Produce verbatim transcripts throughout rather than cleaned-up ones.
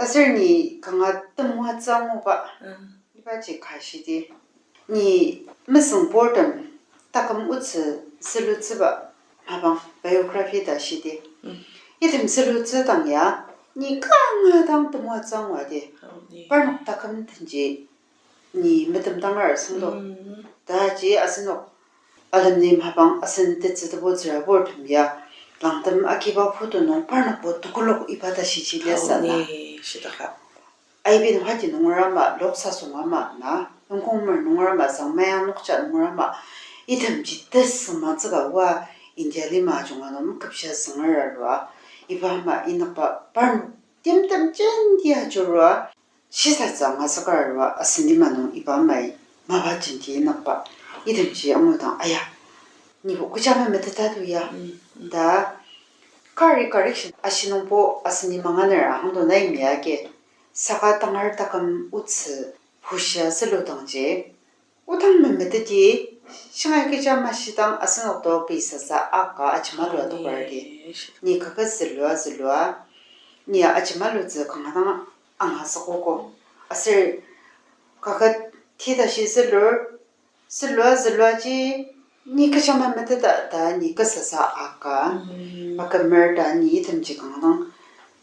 Aser ni kanga temoatsü anguba, ibaji ka shidi. Ni mesüngbortem taküm otsü zülutsüba mapang biography ta shidi. Item zülutsü dang ya, ni kanga dang temoatsü angua di. Parnok taküm tenji ni metemdanger asüngdo. Taji asenok alumni mapang asen tetsü tebu tsüraburtem ya, langtem agiba photo nung parnokbo tekolak iba ta shiji liasü na. Aibin Guwahati nunger ama, Lok Sasong ama na, Yongkongmer nunger ama, Zangmai Nokja nunger ama, itemji tesüngmangtsüka oa India lima ajunga nung meküpshia sünger arua, iba ama inyakba parnok timtem jenti ajurua, shisatsü angazüka arua asen lima nung iba amai mapa jenti inyakba. Itemji angudang, aya, nibo kecha memeteta to ya. Ta kari correction ashi nungbo asen lima nganer ahangdo nai mia agi. Saka tangar taküm otsü pushia züludangji, odang memeteti, shingai kecha mashidang asenokto pei sasa aka ajemalua tokardi. Ni kaket zülua zülua, ni ajemalutsü kanga dang angazükogo. Aser kaket titashi zülur, zülua züluaji, ni kecha memeteta ta ni kesasa aka, akümer ta ni itemji kanga dang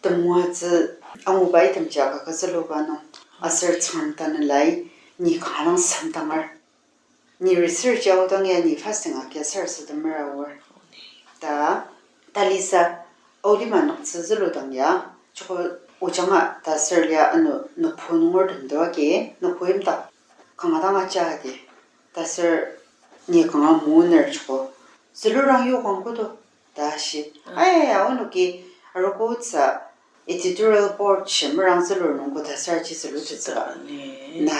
temoatsü anguba itemji aka kazüluba nung, aser Tsüngrem tanelai ni kanga dang semdanger. Ni research aodang ya ni fasting agia sarasademer aor. Ta, talisa, aolima noktsü züludang ya, joko ojanga ta ser lia ano nokpu nunger temdo agi, nokpu yimdak kanga dang aja adi. Ta ser ni kanga moner joko zülurang yokang kodo ta shi. Aya, onoki arogo otsü editorial board shi merang zülur nungko ta ser ji zülutsütsüba. Na,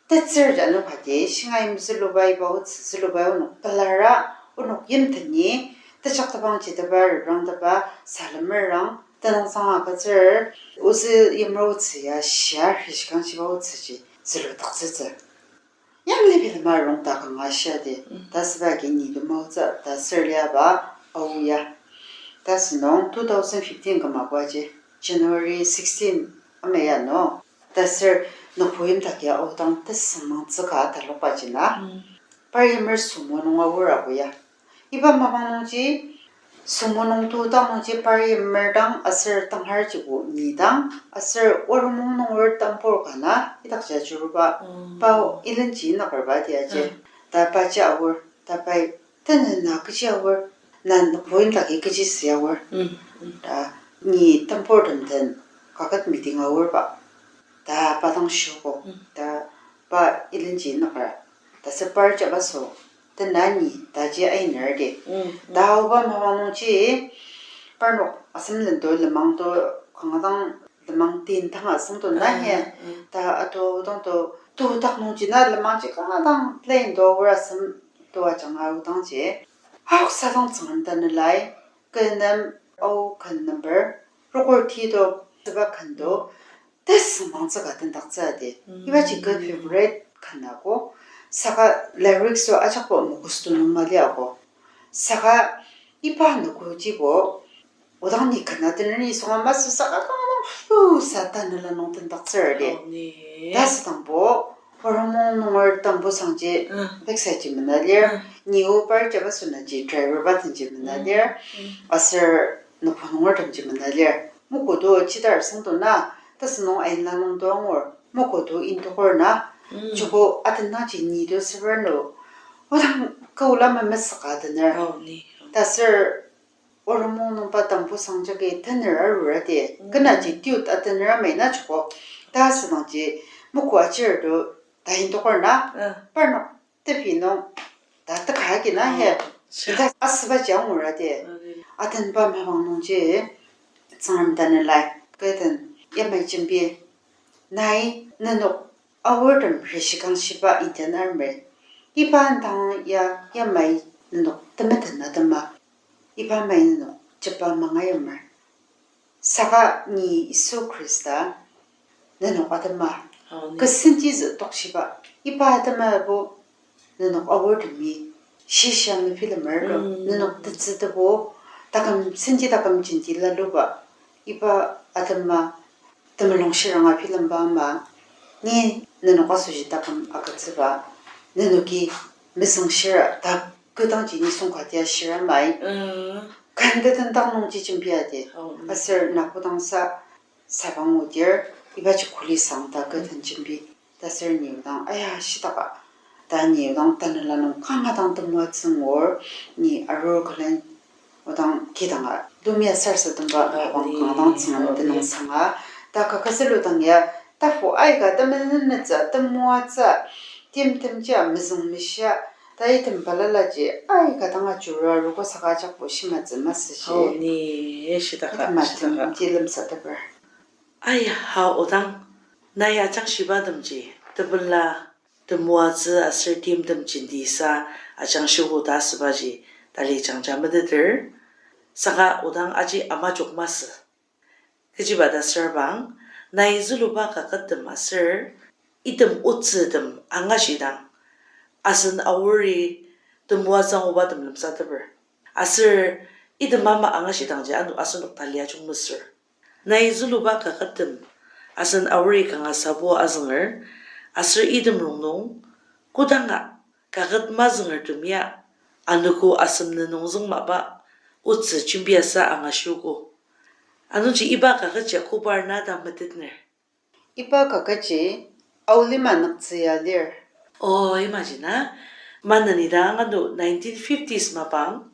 tetsür ja nokadi, shingai mezüluba iba otsü züluba onok pelara, onok yimteni, tejaktepang jitepa, reprangtepa, salemerang, tenüngsang agütsür, ozü yimer otsü ya shia rishikangshiba otsüji züludaktsütsü. Yanglibelema rongda kanga shiadi, ta süba agi ni temaotsü ta ser liaba ao ya. Ta sünung two thousand fifteen küma koaji, January sixteen ama ya nung, ta ser nokpu yimdak ya aodang tesüngmangtsüka talokbaji na, par yimer sumo nung aor ako ya. Iba mapang nungji, sumo nung tu dang nungji par yimer dang aser tangar jibo ni dang aser Oromung nunger tambur ka na idakji ajuruba, pa ilenji inakerba tiaji. Ta paji aor, ta pai, tenena kechi aor, na nokpu yimdaki kechi süa aor. Ta ni tamburtem den kaket meeting aorba. Ta pa dang shiogo. Ta pa ilenji inakra. Ta sür par jabaso, tena ni taji ainer di. Ta aoba mapang nungji, parnok asem lendo lenmang to, kanga dang lenmang tin tanga asüngdo na he. Ta ato dang to, tu dak nungji na lenmangji kanga dang plain to aor asem to ajanga aodangji, aoksa dang Tsüngrem tanelai, kü nem, ao ken number, record ti to, süba ken to, tesüngmangtsü ka tendaktsü adi. Ibaji kü favorite ken ako, saka lyrics to ajakbo mukhusüto nung mali ako. Saka iba nükojibo, odang ni ken atener ni süngma masü saka kanga dang flu sa tanela nung tendaktsür di. Ta südangbo, Oromung nunger tambusangji, backside ji mena lir, ni o par jabaso naji driver batenji mena lir, aser nokpu nungertemji mena lir. Mokoto chidar süngdo na, tasünung aina nungdo angur, mokoto indoker na, joko atenangji ni to seper no, odang kaola memesaka atener. Ta ser Oromung nungba tambusang jagi tener arur adi, kenaji tute atener amai na joko. Ta asüdangji, moko achir to, ta indoker na, parnok tepi nung, ta teka agi na he. Ita asübaji angur adi. Atenba mapang nungji, Tsüngrem tanelai, kü den, yamai jembi, nai nenok aortem rishikangshiba Indian Army, iba dang ya yamai nenok temeten atema, iba mai nenok jepa mangayamer. Saka ni Yisu Khrista nenok atema, kesenti zü tokshiba, iba atemabo nenok aortemi shisa mebilemer to, nenok tetsü tebo, taküm senti taküm jenti laluba, iba atema Temulung shiranga bilemba ama, ni nenok asoshi taküm agütsüba, nenoki mezüng shira ta kü dangji nisung katia shira mai. Mm. Kandiden dang nungji jembia di. Oh, mm. Aser na kodangsa sabang odir, ibaji kuli sang ta kü den jembi. Taser ni odang, aya, shitaka. Ta ni odang tanela nung kanga dang temoatsü ngur, ni arur külen odang kidanga lumia sarsa temba. Oh, abang ni, kanga dang tsünga, oh, ni, tenüngsanga. Ta kakasülu dang ya, tapu aika temenenetsü, temoatsü, timtemjia, mezüng meshia, ta item balalaji, aika dang ajurua, ruko saka ajakbo shimatsü masüshi. Oh, ni, shitaka, atema shitaka. Temji lemsateper. Aya, ha odang, nai ajangshiba temji, tepela, temoatsü aser timtem jentisa ajangshiogo ta asübaji tali jangja meteter, saka odang aji ama jok masü. Kechiba ta asürbang, nai züluba kakettem aser item otsütem angashidang, asen aori temoatsü angubatem lemsateper. Aser item ama angashidangji ano asenok tali ajung mesür. Nai züluba kakettem, asen aori kanga sabo azünger, aser item rongnung, kodanga kaket mazüngertem ya, anogo asem nenung züngmaba, otsü jembiasa angashiogo. Anungji iba kaketji kobar na ta metetner. Iba kaketji Aolima nüktsü ya lir. O, imaji na, maneni dang ano nineteen fifties mapang,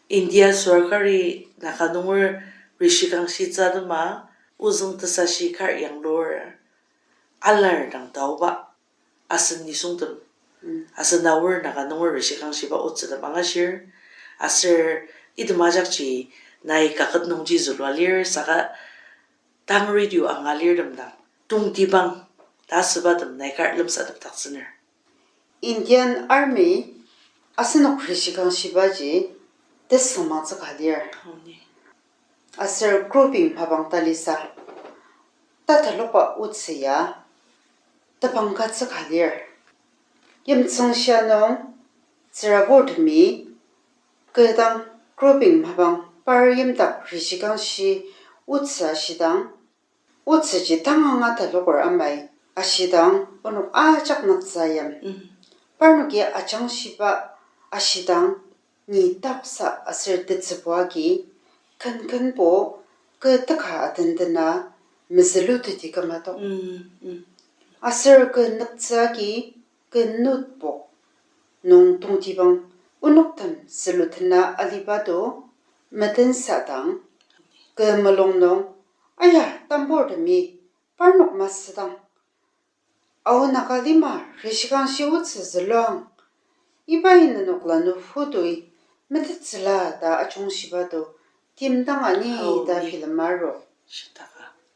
India sorkari Naga nunger rishikangshitsü atema ozüng tesashi kar yanglur alar dang taoba asen nisungtem. Mm. Asen aor Naga nunger rishikangshiba otsütem angashir. Aser item ajakji nai kaket nungji zülua lir saka tang radio anga lirtem dang tongtibang ta asübatem nai kar lemsatepdaktsüner. Indian Army asenok rishikangshibaji tesüngmangtsü ka lir. Aser grouping mapang talisa, tatalokba otsü ya tepang katsü ka lir. Yimtsüngshia nung tsüraburtemi kü dang grouping mapang par yimdak rishikangshi otsü ashidang, otsüji tanganga taloker amai ashidang onok ajak nüktsü yim. Parnoki ajangshiba ashidang ni tapsa aser tetsübu agi, kenkenbo kü teka atendena mezüluteti kümatok. Aser kü nüktsü agi, kü notebook nung tongtibang onoktem zülutena aliba to metensadang, kü mulung nung, aya, tamburtemi parnok masüdang, Ao Naga lima rishikangshi otsü züluang, ibai nenok lanur hudui metettsüla ta ajungshiba to timdang ani ta bilema ro.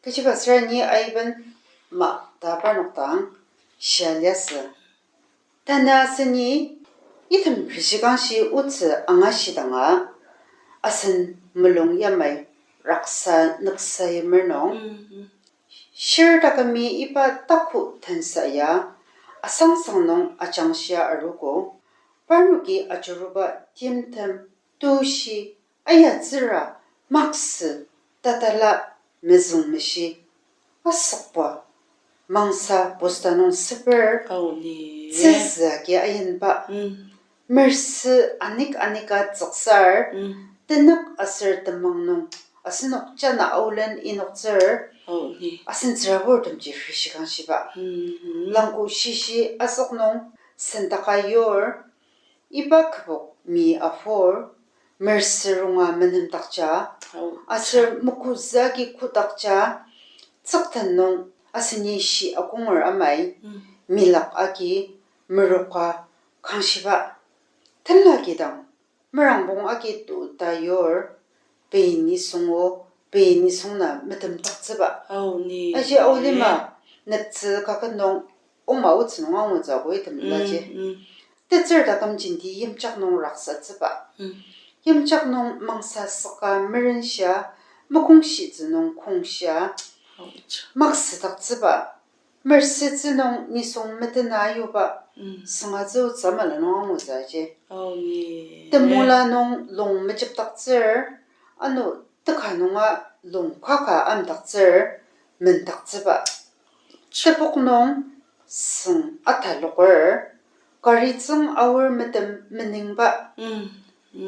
Kechiba süra ni aiben ma ta parnok dang shia liasü. Tanü aseni item rishikangshi otsü angashidanga asen mulung yamai raksa nüksa yimer nung shir takümi iba taku tensa ya asangsang nung ajangshia arogo, parnoki ajuruba timtem tushi ayatsüra maksü tatala mezüngmeshi asükba mangsa bosta nung seper tsüzü agi ayinba. Mersü anik anika tsüksar, tenük aser temang nung asenok jana aolen inoktsür, asen tsüraburtemji rishikangshiba. Langko shishi asok nung sendaka yur, iba kübok mi apor, mersü ronga menemdakja, aser mokuzü agi kodakja, tsükten nung aseni shi akonger amai, milak agi meroka kangshiba. Tenla kidang merangbong agi tuta yur, pei nisung o, pei nisung na metemdaktsüba. Aji Ao lima nüktsü kaket nung oma otsü nung angutsü ako item laji. Tetsür taküm jenti yimjak nung raksatsüba. Yimjak nung mangsa süka merenshia, mokongshitsü nung kongshia, maksüdaktsüba. Mersütsü nung nisung metena yuba, süngatsü otsü mala nung angutsü aji. Temula nung lung mejepdaktsür, ano teka nunga lung kaka amdaktsür, mendaktsüba. Tebok nung süng ataloker, kari tsüng aor metem meningba.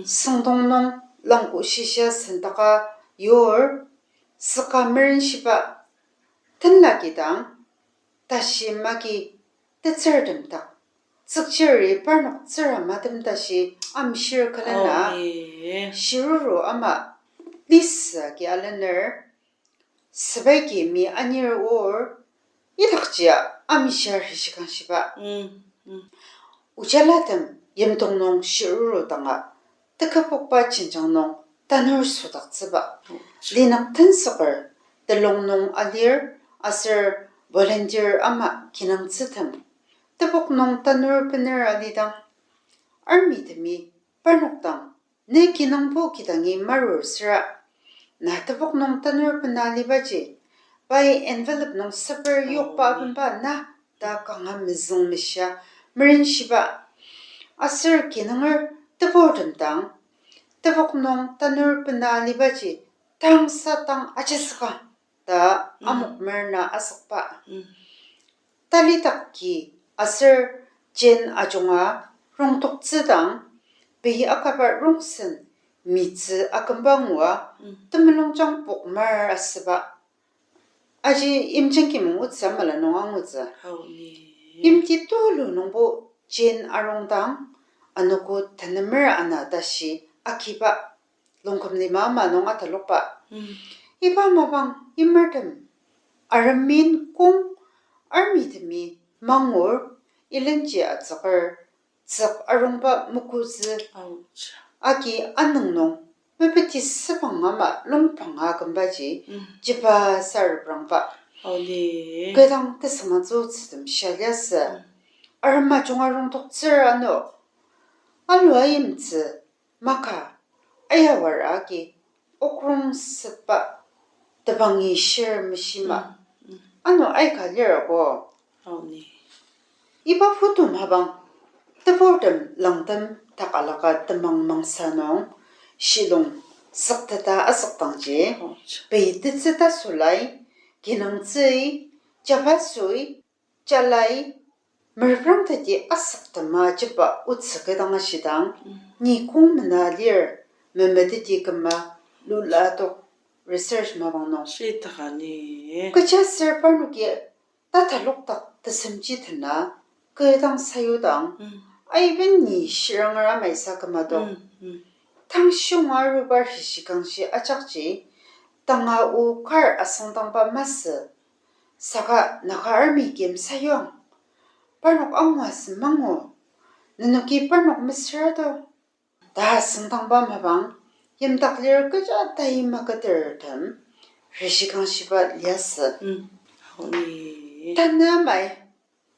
Süngdong nung langko shisa sendaka yur, süka merenshiba tenla kidang, tashi maki tetsürtem dak, tsükchiri parnok tsüra matem tashi amshir külena, shiruru ama lisa ki alener, sepai ki mi anir or, idakjia amshir hishikangshiba. Ojalatem yimdong nung shiruru danga, teküpokba jenjang nung tanur sodaktsüba. Linak tensüker telung nung alir aser volunteer ama kinungtsütem. Tebok nung tanur bener alidang, army temi parnok dang, ne kinungpo kidangi marur süra, na tebok nung tanur bena alibaji, pai envelope nung seper yokba abenba na ta kanga mezüng meshia merenshiba. Aser kinunger teburtem dang, tebok nung tanur bena alibaji, tangsa tang ajasüka ta amok merna asükba. Talidak ki aser jen ajunga rongtoktsüdang, pei akaba rongsen mitsü akümba ngua, temulungjang pokmar asüba. Aji yimjeng kimong otsü amala nung angutsü. Yimti tulu nungbo jen arongdang, anogo tenemer ana tashi akiba. Longküm lima ama nung atalokba. Iba mapang imertem aremin kong army temi mangur ilenji atsüker tsük arongba mukutsü agi anüng nung mepeti sübang ama longpanga kümbaji jiba sareprangba. Kü dang tesüngmangtsü otsütem shia liasü. Arem ajunga rongtoktsür ano, alua yimtsü maka ayawara agi okrong setba tebangi shir meshima. Ano aika lir ako. Iba photo mapang teburtem langtem takalaka temang mangsa nung shilung sükteta asükdangji, pei tetsü tasulai, kinungtsü, jabasü, jalai, merprang teti asüktema jiba otsü kü dang ashidang, ni kong mena lir, memeteti küma lula tok research mapang nung. Kechiaser parnoki tatalokdak tesemji tena, kü dang sayudang, aiben ni shiranger amaisa kümadok. Tangshunga aruba rishikangshi ajakji, tanga o kar asüngdangba masü, saka Naga Army kem sayuang, parnok anguasü mangu, nenoki parnok mesüra to, ta asüngdangba mapang, yimdak lir kecha tai maketertem, rishikangshiba liasü. Tanü amai,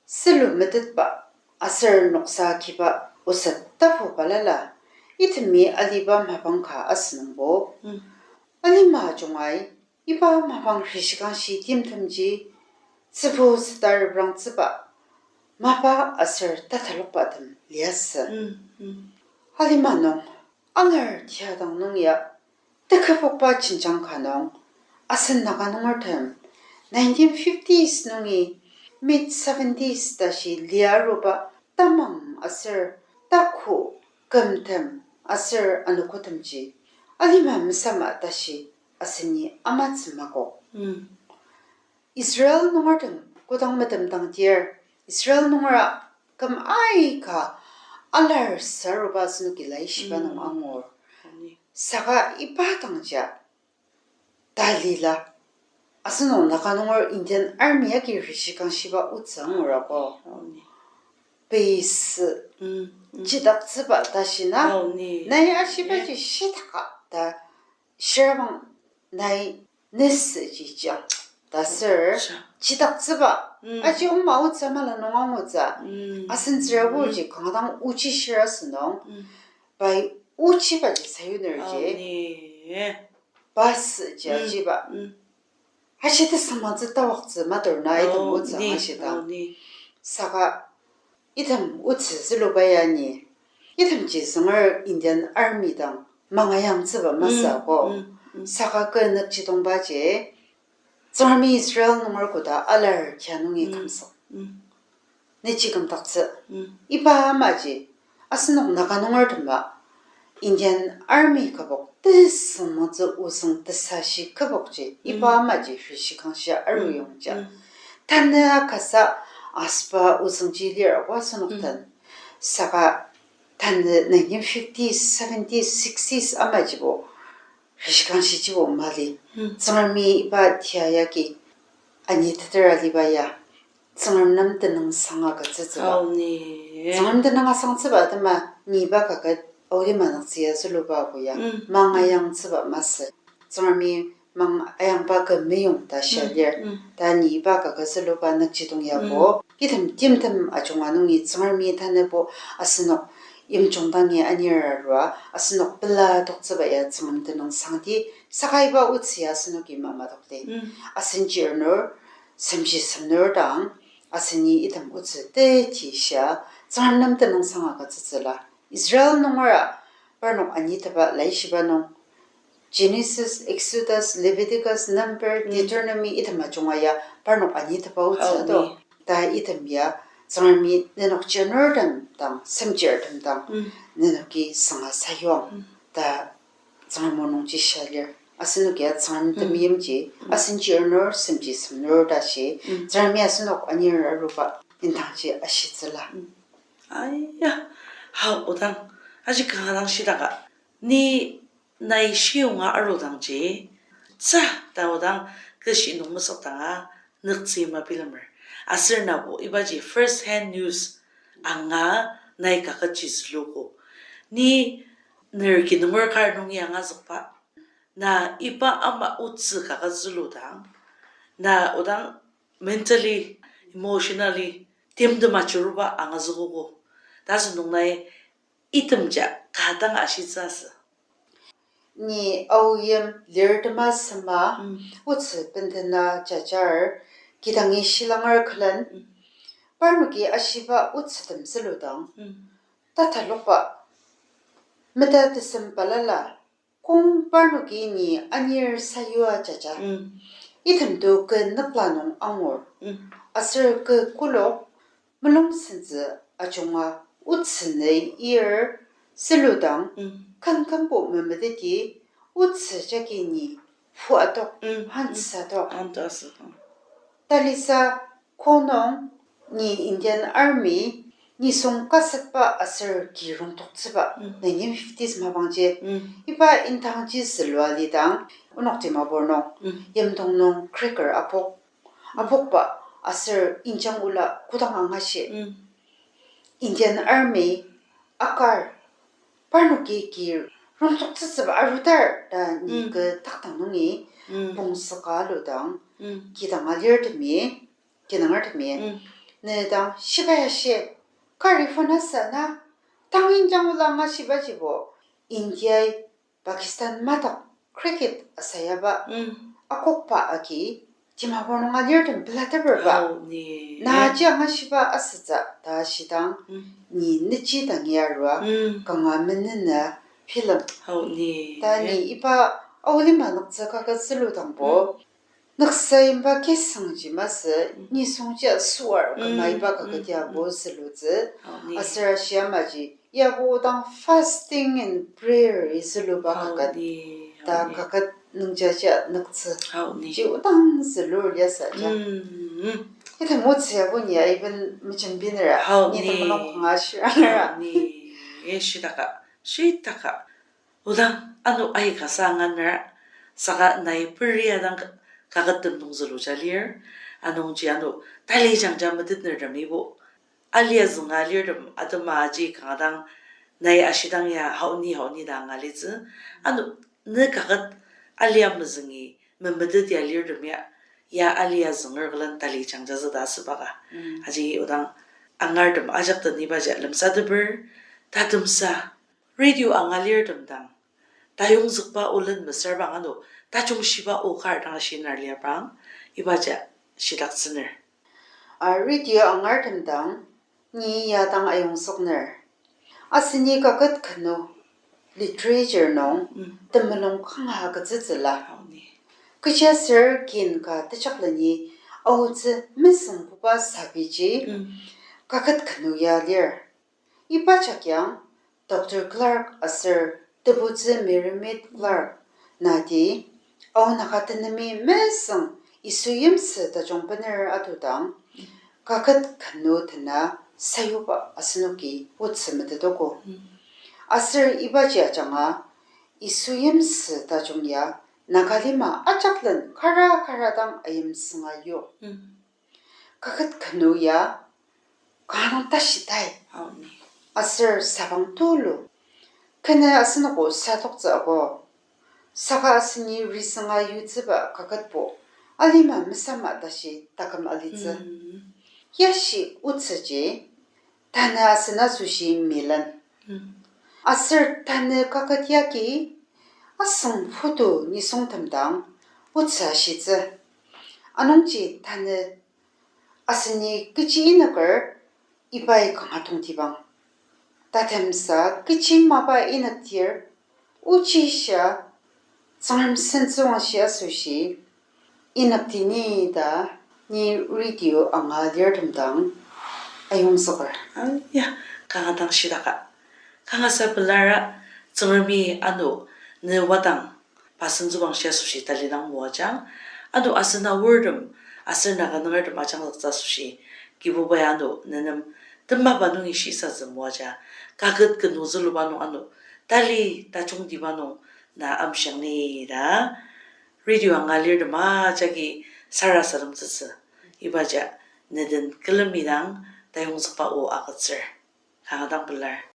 sülu metetba, aser noksa kiba oset tapu balala, itemi aliba mapang ka asünungbo. Alima jungai, iba mapang rishikangshi timtemji, tsübu süta reprangtsüba, mapa aser tatalokbatem liasü. Alima nung, alar tiadang nung ya, tekübokba jenjang ka nung, asen Naga nungertem, nineteen fifties nungi mid seventies tashi lia aruba tamang aser taku kümtem aser anogotemji alima mesama tashi aseni amatsü makok. Israel nungertem kodang metemdang dir, Israel nungera küm aika alar saruba asenoki laishiba nung angur. Saka iba dangja talila, asenok Naga nunger Indian Army agi rishikangshiba otsü angurako. Peisü chidaktsüba ta shina, nai ashibaji shitaka ta shirabang nai nesüji jiang ta ser chidaktsüba. Aji oma otsü mala nung angutsü. Asen tsüraburji kanga dang ochi shira sünung, pai ochibaji sayunerji pasüji ajiba. Ashi tesüngmangtsü tawaktsü matur na item otsü ashidang. Saka item otsü züluba ya ni, itemji zünger Indian Army dang mangayangtsüba masü ako. Saka kü nükjidongbaji Tsüngremi Israel nunger koda alar tia nungi kümzük. Nechi kümdaktsü. Iba amaji, asenok Naga nungertemba, Indian Army kübok tesüngmangtsü ozüng tesashi kübokji, iba amaji rishikangshia aruyongja. Tanü akasa asüba ozüngji lir asenok den. Saka tanü nineteen fifties, seventies, sixties amajibo rishikangshijibo mali. Tsüngremi iba tia yagi aniteter aliba ya, Tsüngrem nem tenüngsang agütsütsüba. Tsüngrem tenüng asangtsüba atema ni iba kaket aoji manaktsü ya züluba ako ya, mang ayangtsüba masü. Tsüngremi mang ayangba kü meyong ta shia lir. Ta ni iba kaket züluba nükjidong yabo, item timtem ajunga nungi Tsüngremi tanübo asenok yimjung dangi anir arua, asenok pela toktsüba ya Tsüngrem tenüngsangdi, saka iba otsü ya asenoki mamadokdi. Asen chirnur, semji semnur dang, aseni item otsü teti shia, Tsüngrem nem tenüngsang agütsütsüla. Israel nungera, parnok aniteba laishiba nung, Genesis, Exodus, Leviticus, Number, Deuteronomy, item ajunga ya parnok aniteba otsü do. Ta item ya, Tsüngremi nenok chirnurtem dang, semchirtem dang, nenoki sanga sayuang. Ta Tsüngrem o nungji shia lir. Asenok ya Tsüngrem temeimji, asen chirnur, semji semnur ta shi, Tsüngremi asenok anir aruba indangji ashitsüla. Aya, ha, odang, aji kanga dang shidaka. Ni nai shiyonga arudangji, tsü ta odang keshi nung mesük danga nüktsü mabilemer. Aser nabo ibaji first hand news anga nai kaketji zülugo. Ni ner ki nunger kar nungi angazükba. Na iba ama otsü kaket züludang, na odang mentally, emotionally, timtem achiruba angazükogo. Tasü nung nai itemja ka dang ashitsü asü. Ni aoyim lirtema sema, otsü bendena jajar, kidangi shilanger külen, parnoki ashiba otsütem züludang, tatalokba, meta tesem balala, kong parnoki ni anir sayua jaja. Itemto kü nükla nung angur. Aser kü kolok mulung sentsü ajunga otsü nü ir züludang, kangkangbo memeteti otsü jagi ni pu atok, hansa tok. Talisa ko nung ni Indian Army nisung kasetba aser ki rongtoktsüba nineteen fifties mapangji. Iba indangji zülua lidang, onok Dimapur nung, yimdong nung cracker apok, apokba aser injang ola kodang angashi. Indian Army akar, parnoki ki rongtoktsütsüba arudar ta ni kü takdang nungi pongsüka ludang, kidang alirtemi, kinangertemi, ne dang shiba ya shi, kari phone asa na, tang injang ola angashibajibo, India-i Pakistan madak cricket asayaba akokba agi, Dimapur nung alirtem pelateperba. Naji angashiba asütsü ta shidang, ni neji dangi arua, kanga menena film. Ta ni iba aolima nüktsü kaket züludangbo, nüksa yimba kisangji masü, nisungji asüar kümaiba kaket yabo zülutsü, aser ashi amaji, yabo odang fasting and prayer-i züluba kaket. Ta kaket nungjaja nüktsü. Ji odang zülur liasü ja. Item otsü yabo ni aiben mejembinera, ni temulung kanga shirangera. Shitaka, shitaka. Odang ano aika sa anganera, saka nai peria dang ka-, kaketem nung züluja lir, anungji ano tali jangja metetnertemibo, alia zünga lirtem atema aji kanga dang nai ashidang ya haoni haoni dang alitsü, ano ne kaket alia mezüngi memetetia lirtem ya, ya alia zünger külen tali jangja züta asübaka. Aji odang angartem ajak tenibaji lemsateper, tatemsa radio anga lirtem dang, tayongzükba olen mesüra bang ano, tajungshiba o kar dang ashi ner liabang, ibaji shidaktsüner. A radio angartem dang, ni ya dang ayongzükner. Aseni kaket kenu literature nung temulung kanga agütsütsüla. Kechiaser kin ka tejakleni aotsü mesüngbuba sabiji kaket kenu ya lir. Iba jakyang Doctor Clark aser tebutsü Mary Mead Clark nati, Ao Naga tenemi mesüng Yisu yimsü tajung bener atudang, kaket kenu tena sayuba asenoki otsü metetogo. Aser ibaji ajanga, Yisu yimsü tajung ya Naga lima ajaklen kara kara dang ayimsünga yok. Kaket kenu ya kanga tashi tai. Aser sabang tulu. Kene asenoki sadoktsü ako. Saka aseni risanga yutsüba kaketbo alima mesama tashi taküm alitsü. Yashi otsüji, tanü asen asoshi milen. Aser tanü kaket yagi asüng photo nisungtem dang otsü ashitsü. Anungji tanü aseni kechi inüker ibai kanga tongtibang. Tatemsa kechi mapa inükdir, ochisa Tsüngrem sentsüwangshi asoshi inükdi ni ta ni radio anga lirtem dang ayongzüker. A, ya, kanga dang shidaka. Kangasa pelara Tsüngremi ano ne wadang pa sentsüwangshi asoshi talidang moajang, ano asen aortem aser Naga nungertem ajangzüktsü asoshi Kibubai ano nenem temaba nungi shisatsü moaja, kaket kenu züluba nung ano tali tajungtiba nung na amshiang ni ta radio anga lirtem ajaki sarasademtsütsü. Ibaja neden külemi dang tayongzükba o agütsür. Kanga dang pelar.